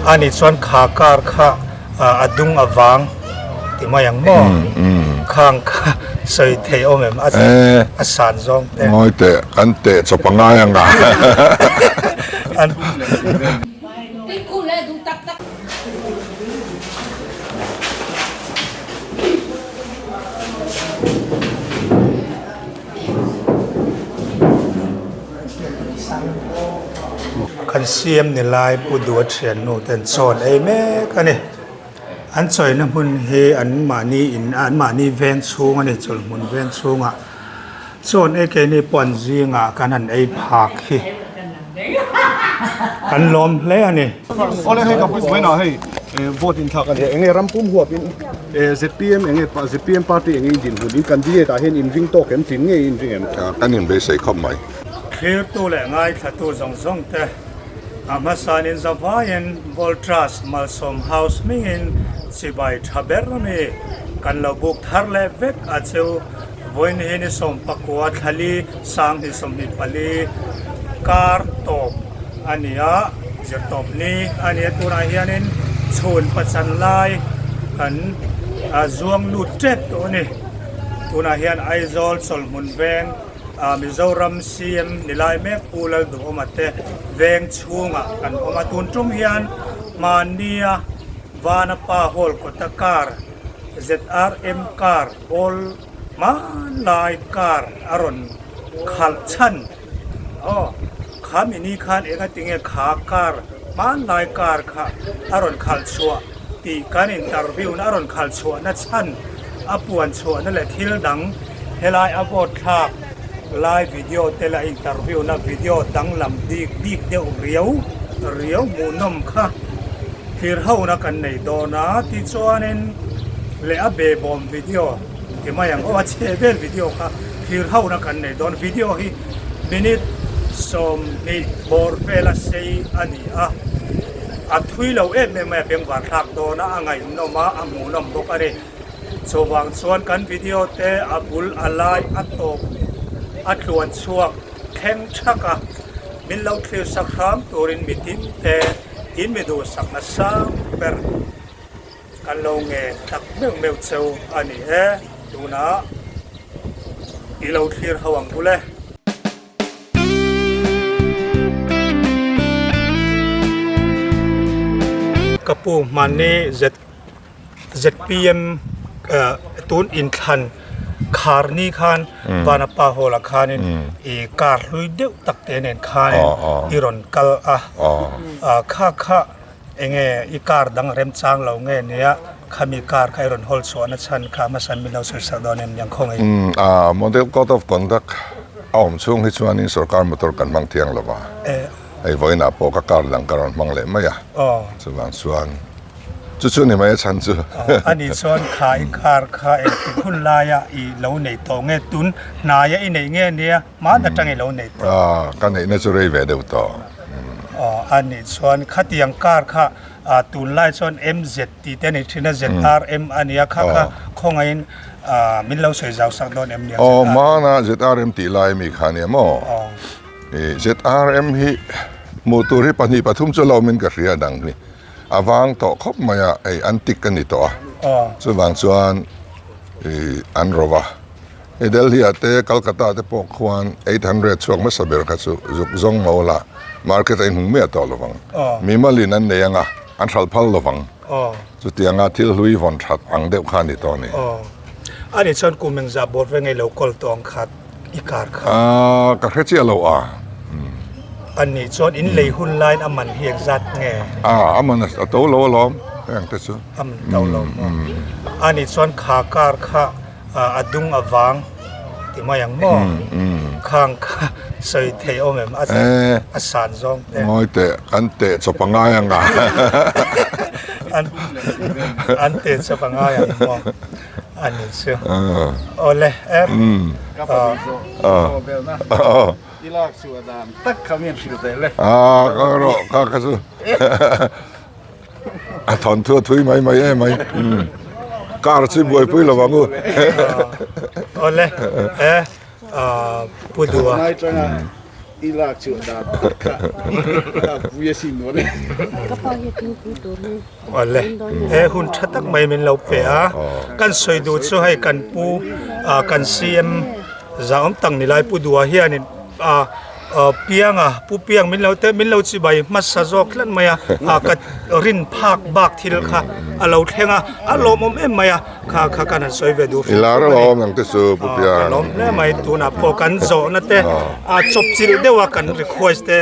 Ani chuan kha car kha a dung a vang ti mai ang maw? Khang kha sawi thei awm em? A san zawng te. Ngawi teh, kan teh chawp a ngai ang a. Kan CM ni lai Pu Dua thiannu ten chawn ei mek a ni. An chawina hmun hi an mahni in an mahni veng chhung a ni chawlhmun veng chhungah chawn ei keini pawh an zingah kan han ei phak hi kan lawm hle a ni. Awle hei ka vawiinah hei vote in thlak a ni a enge ram pum huapin zpm enge zpm party enge in dinhmun in candidate ah hian in ring tawk em tlin ngei in ring em? Kan inbeisei khawp mai. Thlirtu leh ngaithlatu zawng zawng te a hmasanin zavaiin Voltrust Malsawm House hmingin chibai tha ber mi kan lo buk thar leh vek a chu vawiin hi ni 14 thlali 2024 kar tawp a ni a, zirtawp ni a ni a tunah hianin chhun pachan lai kan zuang lut tep tawh a ni tunah hian Aizawl chawlhmun veng. Mizoram CM ni lai mek Pu Lalduhawma te veng chhungah kan awm a, tun tum hian hmannia Vanapa Hall kawta car ZRM car awl hmanlai car a rawn khalh chhan aw kha mini khan enga tinge kha car hmanlai car kha a rawn khalh chhuah tih kan interview na a rawn khalh chhuahna chhan a puan chhuahna leh thil dang helai a vote thlak lai video te leh a interview na video danglam bik bik deuh riau riau hmuhnawm kha thlir ho na kan nei dawn a tichuanin leh a behbawm video ti mai ang aw a chhe vel video kha thlir ho na kan nei dawn video hi minute 20 bawr vela sei a ni a. A thui lo em em mai a, bengvar thlak dawn a, a ngaihnawm a, a hmuhnawm bawk a ni. Chuvang chuan kan video te a bul a lai a tawp a tluan chhuak thleng thak a, min lo thlir sak hram turin mi tin te in mi duhsakna sang ber kan lo ngen tak meuh meuh cheu a ni e. Tunah i lo thlir ho ang bul e. Ka pu hmanni ZPM tun inthlan khar ni khan Vanapa Hall ah khanin i car hlui deuh tak te nen khanin i rawn kal a kha kha Enge i car dang remchang lo nge nia khami car kha i rawn hawl chhuahna chhan kha hmasa min lo sawi sak dawn em niang khaw ngei. Umm a model code of conduct a awm chhung hi chuanin sorkar motor kan hmang thiang lo va, hei vawiinah pawh ka car dang ka rawn hmang leh mai a, chuvang chuan chu chu ni mai a chhan chu. Ani chuan kha i car kha engtik hun laia i lo nei tawh nge tun hnaia i neih nge nia hmaan atang i lo nei tawh. A ka neihna chu rei ve deuh tawh. Aw a nih chuan khatiang car kha tunlai chuan MZ tih te a ni thin a, ZRM a nia kha kha khawngaihin min lo sawi zau sak dawn em nia? Aw hmana ZRM tih lai mi kha nia maw? ZRM hi hmuh tur hi pahnih pathum chu lo awmin ka hria dang hi a vang tawh khawp mai a, hei antique a ni tawh a, chuvang chuan an ro va. Hei Delhi ah te Calcutta te pawh khuan 800 chhuak hmasa ber kha chu zuk zawng mawl a market a inhmu miah tawh lovang. Mimalin an nei anga an hralh phal lovang. Chutianga thil hlui vawn that ang deuh kha a ni tawh a ni. A nih chuan kum engzah bawr ve ngei lo kawl tawh ang kha i kar kha? Ka hre chiah lo a. A nih chuan in lei hun laiin a man hi engzat nge? A man a to lo alawm heng te chu. A man to lo maw? A nih chuan kha kar kha a dung a vang ti mai ang maw khang kha sawi thei awm em a san zawng te ngawi teh an teh chawp a ngai ang a an an teh chawp a ngai ang maw a ni chu awle em I lak chu a dan tak kha min hrilh teh le a ka rawh ka kha chu A thawn thu a thui mai mai em mai. Car chu buaipui lo ang u. Awle e Pu Dua. I lak chhuah dan phawt kha a pui a sin dawn e. Ka pa hi thingpui tur hi Awle, he hun tha tak mai min lo pe a, kan sawi duh chu hei kan pu kan CM zahawm tak ni lai Pu Dua hianin Pianga Pu Piang min lo te min lo chibai hmasa zawk tlat mai a, ka rin phak bak thil kha a lo thleng a, a lawmawm em mai a. Kha kha kan han sawi ve duh I lar alawm nang te chu Pu Piang. Ka lawm hle mai tunah pawh kan zawhna te a chawp chilh deuh a kan request te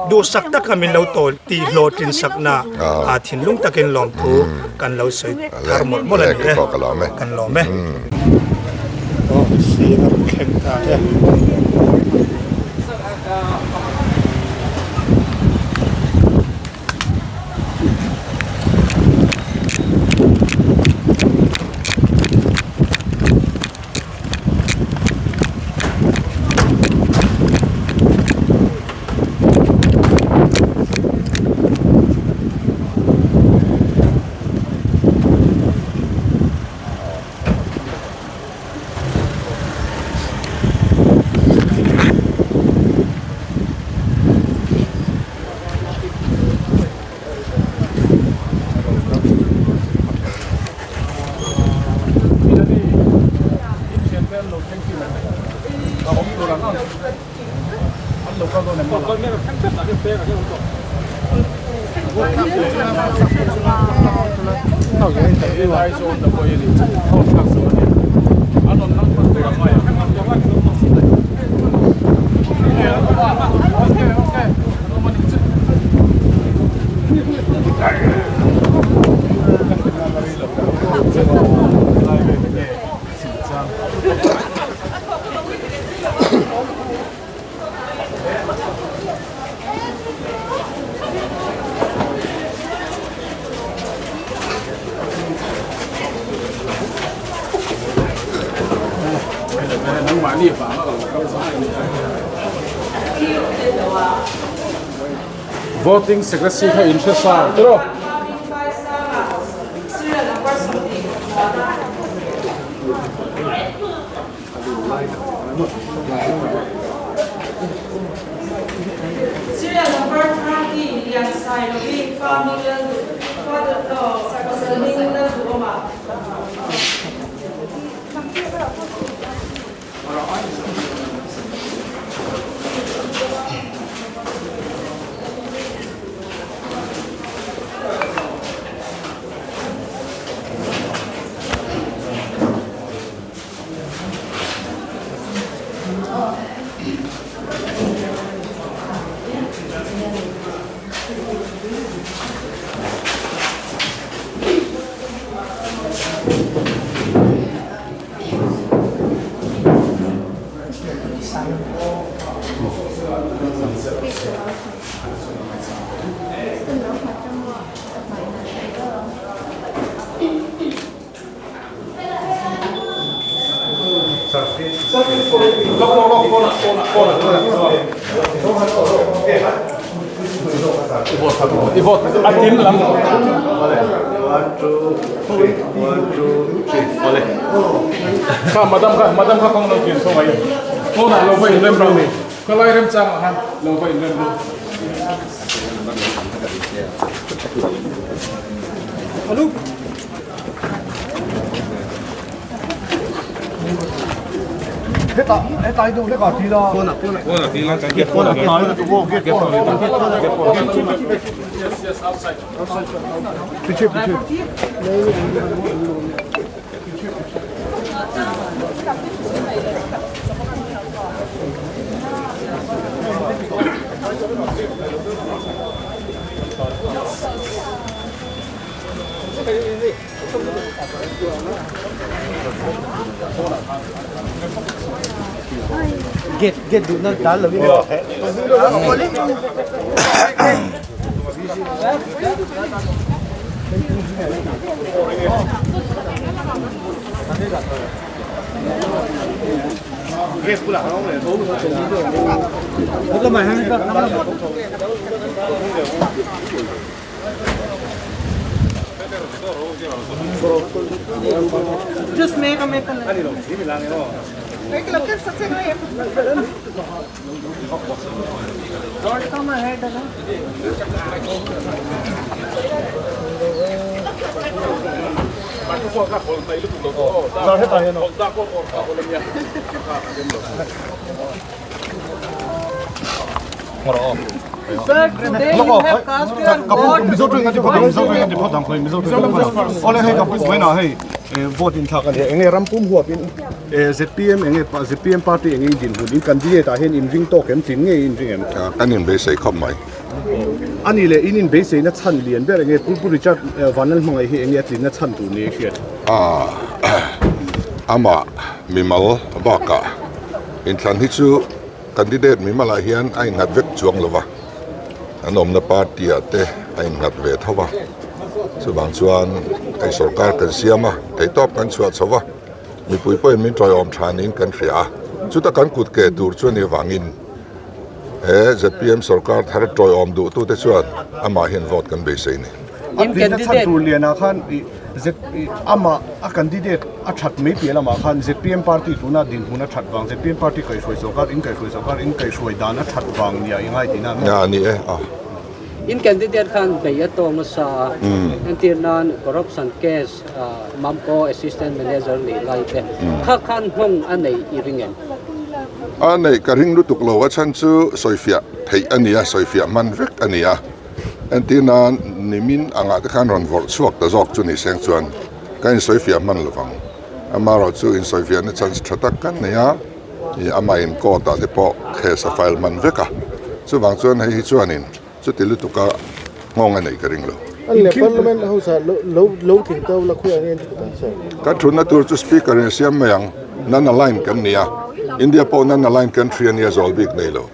duhsak taka min lo tawl tih hlawhtlin sakna a thinlung takin lawmthu kan lo sawi thar mawlh mawlh a ni e. Kan lawm e. Aw sin a thleng ta e. Voting secrecy kha in hre sa tiraw? Serial number 30 Liansailovi Farming Lalduh Father Pasal hming Lalduhawma. I vote a tin lam. Kha madam kha madam kha kawng lo tir tho mai. Pawnah lo va inrem ro ni. Khawlai remchangah khan lo va inrem ro. Hetah hetah hi deuh hlek a ti la. Pawnah pawnah. Pawnah ti la kan gate pawnah gate gate pawnah gate pawnah. Yes yes outside. Outside. Piche piche. Gate gate duh na dal lovin Just make a metal. Sir, today you have cast your vote. Mizo tawng an ti phawt ang, Mizo tawng an ti phawt ang, khawi Mizo tawng an ti phawt ang. Awle hei ka pu vawiinah hei vote in thlak a ni a, enge ram pum huapin ZPM enge ZPM party enge in dinhmun in candidate ah hian in ring tawk em tlin nge in ring em? Kan inbeisei khawp mai. A ni leh in inbeiseina chhan lian ber enge Pu Pu Richard Vanlalhmangaih hi enge a tlinna chhan tur ni a hriat? Amah mimal bakah inthlan hi chu Candidate mimalah hian a innghat vek chuang lo va, an awmna party ah te a innghat ve tho va, chuvang chuan hei sorkar kan siam a, theihtawp kan chhuah chho va, mipui pawhin min tawiawm tha niin kan hria a, chuta kan kut ke tur chu a nih avangin he zpm sorkar thar tawiawm duhtute chuan amah hian vote kan beisei a ni. A tlinna chhan tur lianah khan Z amah a candidate a that mai piah lamah khan zpm party tuna dinhmun a that vang zpm party kaihhruai sorkar in kaihhruai sorkar in kaihhruai dan a that vang nia i ngai tihna a maw? Ni e a. In candidate khan bei a tawng nasa a, entir nan corruption case Mamco assistant manager nih lai te kha khan nghawng a nei i ring em? A neih ka ring lutuk lo, a chhan chu sawifiah theih a ni a, sawifiah hman vek a ni a. Entir nan nimin angah te khan rawn vawrh chhuak ta zawk chu ni seng chuan ka insawifiah hman lo vang. Amaherawh chu insawifiahna chance tha tak kan nei a, ih amah in court ah te pawh case a file hman vek a, chuvang chuan hei hi chuanin chuti lutuka nghawng a neih ka ring lo. Parliament House ah lo lo tling tau la khawiah nge an thut ang sir? Kan thutna tur chu Speaker in a siam mai ang, non-aligned kan ni a, India pawh non-aligned country a nia zawl bik nei lo.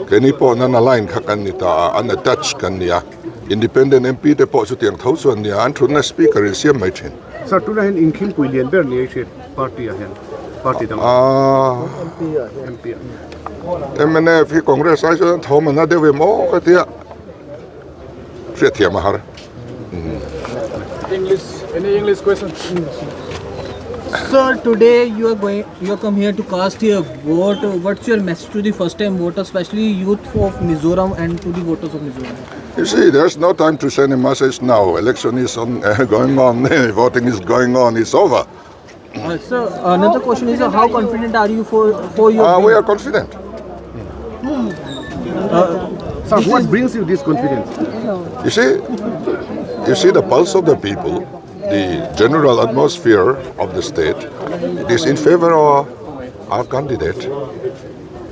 Keini pawh nan a line kha kan ni ta a, an attach kan ni a, Independent MP te pawh chutiang tho chu an ni a, an thutna Speaker in siam mai thin. Sir, tunah hian inkhingpui lian ber ni hriat party ah hian party dang MP ah. Mnf hi Congress ai chuan thawm an na deuh em aw ka tia hriatthiam a har. English, any English question? Sir, today you are going, you have come here to cast your vote. What's your message to the first-time voters, especially youth of Mizoram and to the voters of Mizoram? You see, there's no time to send a message now. Election is on, uh, going on, voting is going on, it's over. Uh, sir, another question is uh, how confident are you for, for your... Uh, we are confident. Sir, what brings you this confidence? You see, you see the pulse of the people, the general atmosphere of the state, it is in favor of our candidate.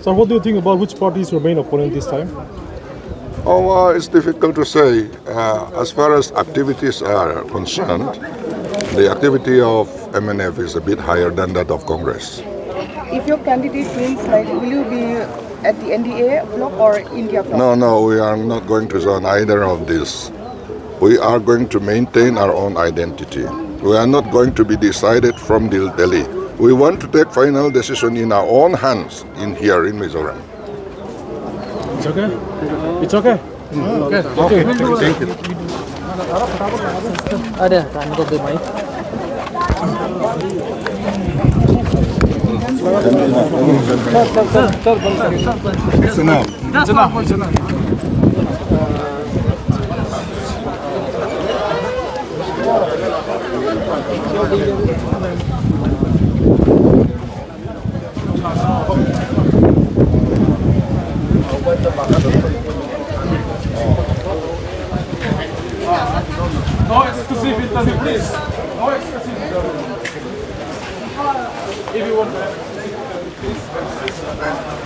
Sir, what do you think about which party is your main opponent this time? Oh, uh, it's difficult to say. Uh, as far as activities are concerned, the activity of MNF is a bit higher than that of Congress. If your candidate wins, like, will you be at the NDA bloc or India bloc? No, no, we are not going to join either of these. We are going to maintain our own identity. We are not going to be decided from Delhi. We want to take final decision in our own hands in here in Mizoram. It's okay? It's okay? Okay. Okay. Thank you. Are, time to the mic. It's enough. It's enough. It's enough. No exclusive interview, please. No exclusive interview. If you want to have exclusive interview, please.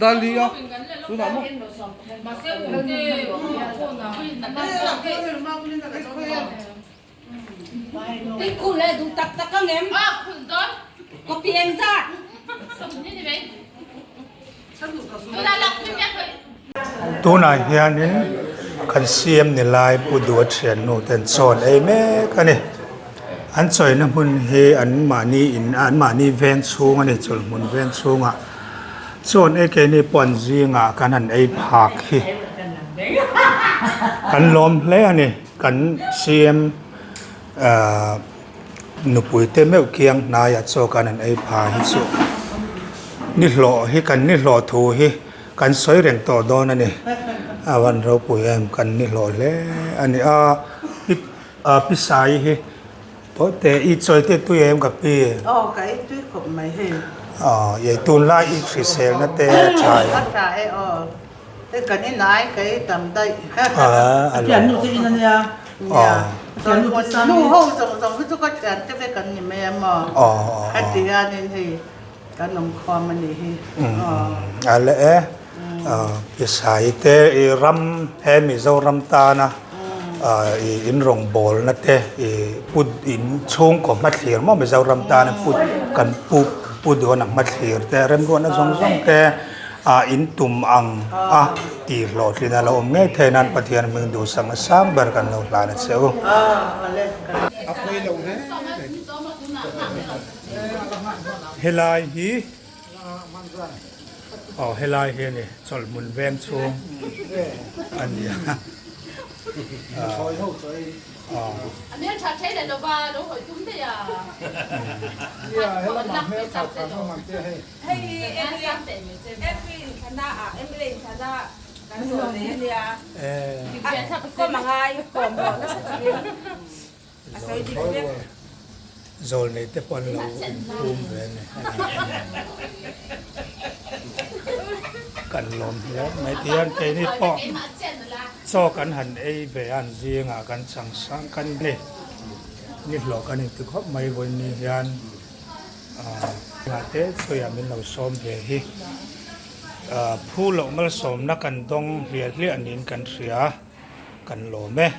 Dali a tunah maw. Tunah hianin kan CM ni lai Pu Duha thiannu ten chawn ei mek a ni. An chawina hmun hi an mahni in an mahni veng chhung a ni chawlhmun veng chhungah chawn ei keini pawh an zingah kan han ei phak hi kan lawm hle a ni. Kan CM ahh nupui te meuh kiang hnaiah chaw kan han ei pha hi chu ni hlawh hi kan ni hlawh thu hi kan sawi reng tawh dawn a ni. A van ropui em kan ni hlawh hle a ni a pi ah pi sai hi tawite i chawi te tui em ka pi? Aw ka ei tui khawp mai hei. Aw ei tunlai i hriselna te a tha em? A tha e aw. Hei kan in ai ka ei tam daih. A thian nu te in a nia. Nia. Chuan nu ho zawng zawng hi chu ka thian te vek an ni mai a maw. Heti hianin hei kan awm khawm a nih hi. A le e. Pisai te i ram he Mizoram tana i in rawngbawlna te i put in chhungkaw hmathlir maw Mizoram tana put kan pu pu duhna hmathlir te remruatna zawng zawng te Ah in tum ang a tih hlawhtlin a lo awm ngei thei nan Pathian hming duhsak na sang ber kan lo hlan a che u. Helai hi aw helai hi a ni chawlhmun veng chhung a ni a. Hei hi MLA inthana ah MLA inthana kan zawh nei a nia. Kawm a ngai kawm rawh nasa takin a sawi dik vek. Zawl nei te pawh an lo inphum ve a ni. Kan lawm hle mai ti hian keini pawh chaw kan han ei ve a an zingah kan chang sang kan ni ni hlawh kan inti khawp mai vawiin hian. Ngah te chhuiah min lo sawm ve hi phu loh malsawmna kan dawng hliah hliah niin kan hria kan lawm e.